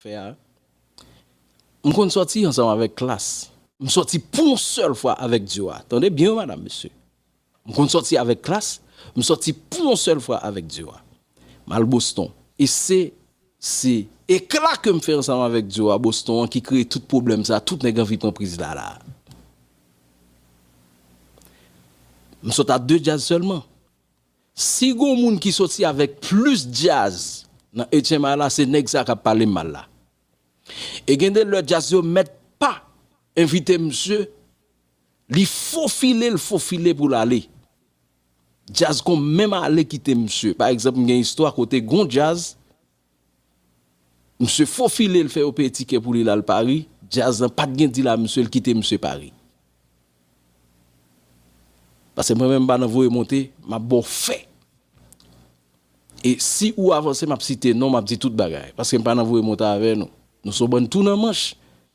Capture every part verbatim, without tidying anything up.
fè a, m konn sòti ansanm avèk Klass. M sòti pou yon sèl fwa avèk Dio a. Tande byen wi, madanm, mesye. M konn sòti avèk Klass, m sòti pou yon sèl fwa avèk Dio a. M al Boston. E se, se ekla ke m fè ansanm avèk Dio a Boston an ki kreye tout pwoblèm sa, tout nèg anvi pran priz la la. M sot a de djaz sèlman. Si gon moun ki soti avèk plis djaz nan H M I la, se nèg sa k ap pale m mal la. E gen de lè djaz yo mèt pa envite misye, li fofile l fofile pou l ale. Djaz kon menm ale kite misye. Pa egzanp, m gen istwa kote gon djaz, misye fofile l fè yo peye tikè pou li l al Pari, djaz lan pa t gen dil a misye, l kite misye Pari. Paske mwen menm m pa nan voye monte, m ap ba w fè. E si ou avanse, m ap site non, m ap di tout bagay. Paske m pa nan voye monte avè nou. Nou se yon bann tou nan manch,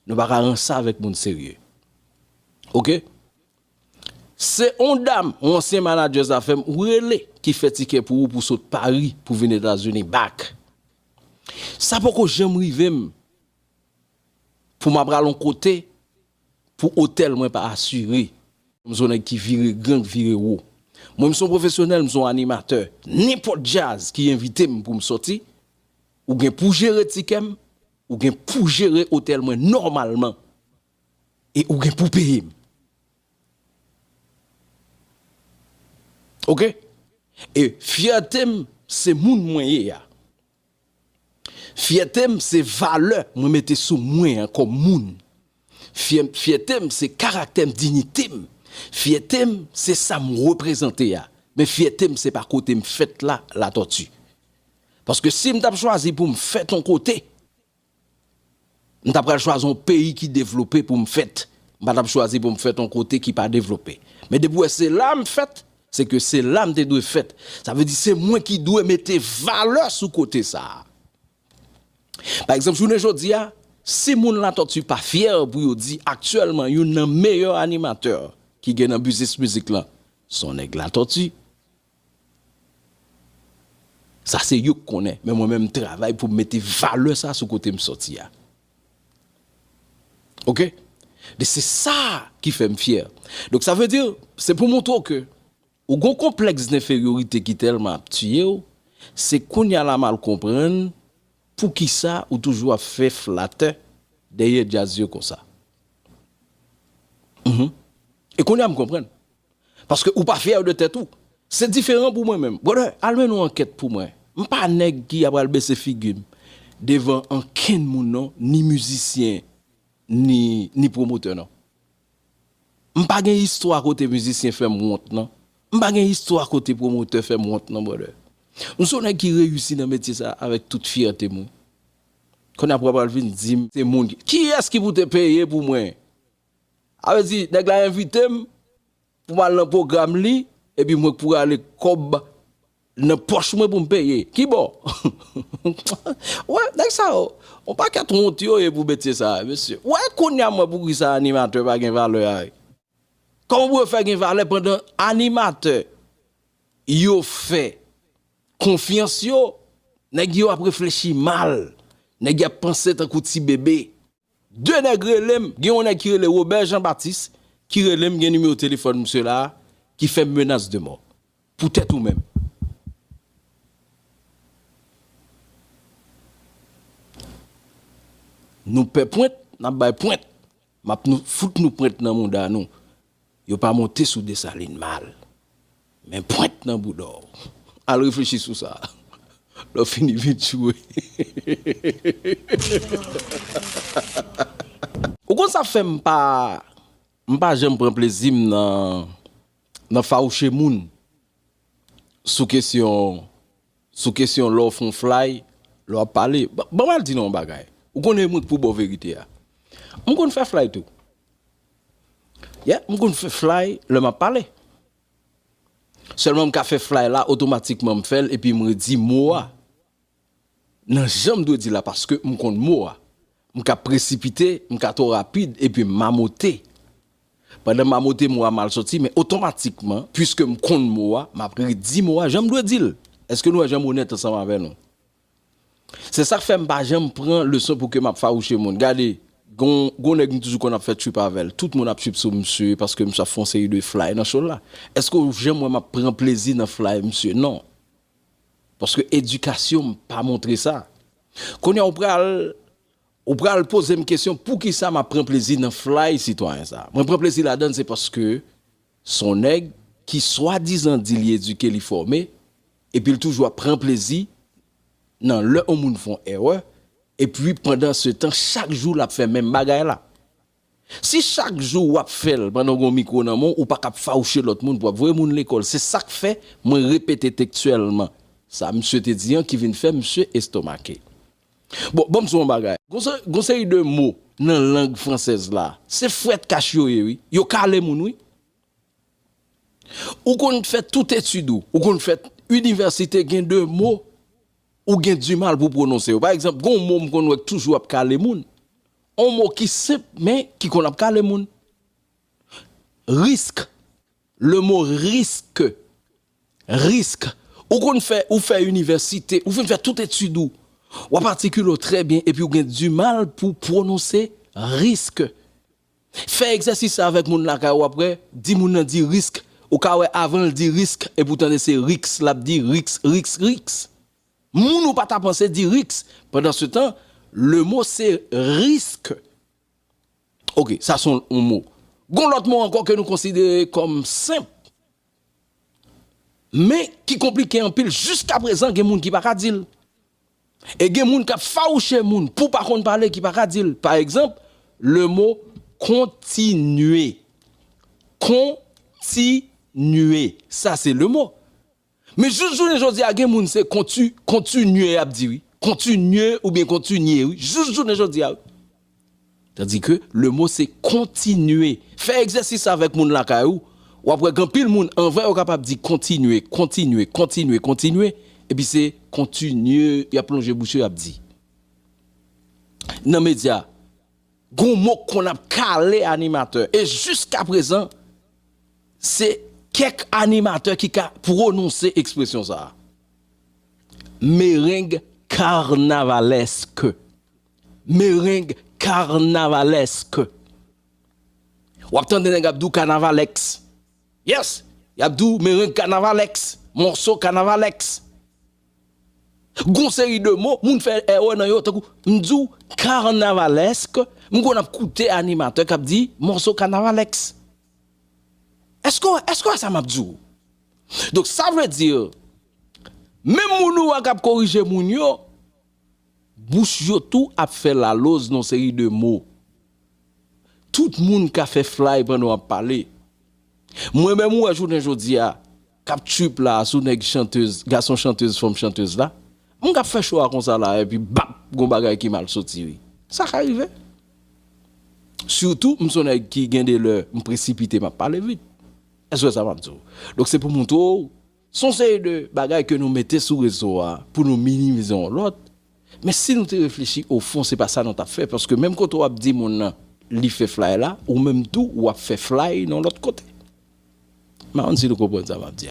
nou pa ka ranse avèk moun serye. Oke? Se yon dam, yon ansyen manadjè zafè m, ou rele, ki fè tikè pou ou pou sot Pari, pou vin Etazini, back. Sa poko janm rive m pou m ap pral yon kote, pou otèl mwen pa asire. M se yon nèg ki vire gran, k vire wo. Mwen, m se yon pwofesyonèl, m se yon animatè. Nenpòt djaz ki envite m pou m sòti, ou gen pou jere tikè m, ou gen pou jere otèl mwen nòmalman, e ou gen pou peye m. Oke? E fyète m, se moun mwen ye a. Fyète m, se valè mwen mete sou mwen an kòm moun. Fyè-, fyète m, se karaktè m, diyite m. Fyète m, se sa m reprezante a. Men fyète m, se pa kote m fèt la, Latòti. Paske si m t ap chwazi pou m fèt yon kote, m ta pral chwazi yon peyi ki devlope pou m fèt. M pa t ap chwazi pou m fèt yon kote ki pa devlope. Men depi w wè se la m fèt, se ke se la m te dwe fèt. Sa vle di se mwen ki dwe mete valè sou kote sa a. Pa egzanp, jounen jodi a, si moun Latòti pa fyè pou yo di aktyèlman youn nan meyè animatè ki gen nan biznis mizik lan, se yon nèg Latòti. Sa se yo k konnen, men mwen menm m travay pou m mete valè sa sou kote m sòti a. Oke? De se sa ki fè m fyè. Donk sa vle di, se pou montre w ke ou gon konplèks denferyorite ki tèlman ap tiye w, se kounye a la m al konprann poukisa ou toujou ap fè flatè dèyè djaz yo konsa. Mhm. E kounye a m konprann. Paske ou pa fyè de tèt ou. Se diferan pou mwen menm. Brother, al mennen yon ankèt pou mwen. M pa nèg ki ap al bese figi m devan ankenn moun non, ni mizisyen, ni, ni pwomotè non. M pa gen istwa kote mizisyen fè m wont non. M pa gen istwa kote pwomotè fè m wont non, brother. M se yon nèg ki reyisi nan metye sa avèk tout fyète m wi. Kounye a pou w pral vin di m se moun ki, kiyès ki pou te peye pou mwen? A vle di, nèg la envite m pou m al nan pwogram li, epi mwen k pou rale kòb nan pòch mwen pou m peye. Ki bò? Wè, nèg sa yo, yon pakèt wont yo ye pou metye sa a, mesye. Wè, kounye a m wè poukisa animatè pa gen valè a. Kòman pou yo fè gen valè pandan animatè yo fè konfyans yo, nèg yo ap reflechi mal, nèg y ap panse tankou ti bebe. De nèg rele m, gen yon nèg ki rele Robert Jean Baptiste, ki rele m, gen nimewo telefòn misye la, ki fè m menas de mò. Poutèt ou menm. Nou pè pwent, n ap bay pwent. M ap nou, fout nou pwent nan mouda nou. Yo pa monte sou Desalin mal. Men pwent nan bouda w. Al reflechi sou sa. Lè w fini vin tchwe. Ou konn sa fè m pa, m pa janm pran plezi m nan, nan fawouche moun sou kesyon, sou kesyon lè w fè yon fly, lè w ap pale. Ban, ban m al di nou yon bagay. Ou konnen mwen k pou ba w verite a. M konn fè fly tou. Yeah, m konn fè fly lè m ap pale. Sèlman m ka fè fly la, otomatikman m fè l epi m redi mo a nan jan m dwe di l la paske m konn mo a. M ka presipite, m ka twò rapid epi m mamote. Pandan m mamote, mo a mal soti, men otomatikman, piske m konn mo a, m ap redi mo a jan m dwe di l. Èske nou wè jan m onèt ansanm avè nou? Se sa k fè m pa janm pran leson pou ke m ap fawouche moun. Gade, gon, gon nèg m toujou konn ap fè trip avè l. Tout moun ap trip sou misye paske misye ap fè yon seri de fly nan show l la. Èske w janm wè m ap pran plezi nan fly misye? Non. Paske edikasyon m pa montre sa. Kounye a ou pral, ou pral poze m kesyon poukisa m ap pran plezi nan fly sitwayen sa. Mwen pran plezi ladan l se paske se yon nèg ki swadizan di li edike, li fòme, epi l toujou ap pran plezi nan lè yon moun fè yon erè, epi pandan se tan, chak jou l ap fè menm bagay la. Si chak jou w ap fè l pandan w gen yon mikwo nan men w, ou pa ka ap fawouche lòt moun pou w ap voye moun lekòl. Se sa k fè mwen repete tekstyèlman sa misye te di an ki vin fè misye estomake. Bon, ban m di w yon bagay. Gon se-, gon seri de mo nan lang fransèz la, se frèt kach yo ye, wi. Yo kale moun, wi. Ou konn fè tout etid ou, ou konn fè inivèsite, gen de mo ou gen dimal pou pwononse yo. Pa egzanp, gen yon mo m konn wè k toujou ap kale moun. Yon mo ki senp, men ki konn ap kale moun. Risk. Le mot risque. Risk. Ou konn fè, ou fè inivèsite, ou fin fè tout etid ou. W ap atikile w trè byen, epi w gen dimal pou pwononse risk. Fè egzèsis sa avèk moun lakay ou, w ap wè, di moun nan di risk. Ou ka wè avan l di risk, epi w tande se riks, l ap di riks, riks, riks. Moun ou pa ta panse di riks. Pandan se tan, le mo se risk. Ok, sa se yon mo. Gon lòt mo ankò ke nou konsidere kòm senp, men ki konplike anpil. Jiska prezan, gen moun ki pa ka di l. E gen moun k ap fawouche moun pou pa konn pale ki pa ka di l. Pa egzanp, le mo kontinye. Kontinye. Sa se le mo. Men jis jounen jodi a, gen moun se konti-, kontinye y ap di, wi. Kontinye oubyen kontinye, wi. Jis jounen jodi a, wi. Tandis que le mot se kontinye. Fè egzèsis sa avèk moun lakay ou. W ap wè gen anpil moun, anvan yo kapab di kontinye, kontinye, kontinye, kontinye, epi se kontinye, y ap lonje bouch yo, y ap di. Nan medya, gon mo k konn ap kale animatè. E jiska prezan, se kèk animatè ki ka pwononse ekspresyon sa a. Mereng karnavalesk. Mereng karnavalesk. W ap tande nèg ap di w kanavalèks. Yes! Y ap di w mereng kanavalèks, mòso kanavalèks. Gon seri de mo, moun fè erè nan yo, tankou m di w karnavalèsk, m konn ap koute animatè k ap di mòso kanavalèks. Èske, èske w wè sa m ap di w? Donk, sa vle di, menm moun ou wè k ap korije moun yo, bouch yo tou ap fè laloz nan seri de mo. Tout moun ka fè fly pandan w ap pale. Mwen menm ou wè jounen jodi a, k ap trip la sou nèg chantez, gason chantez, fanm chantez la. M k ap fè show a konsa la, epi bap, gon bagay ki mal soti, wi. Sa ka rive. Sitou, m se yon nèg ki gen de lè, m presipite, m ap pale vit. Èske w wè sa m ap di w? Donk, se pou montre w, se yon seri de bagay ke nou mete sou rezo a pou nou minimize yon lòt. Men si nou te reflechi o fon, se pa sa nou t ap fè, paske menm kote w ap di moun nan li fè fly la, ou menm tou, w ap fè fly nan lòt kote. M pa konn si nou konprann sa m ap di a.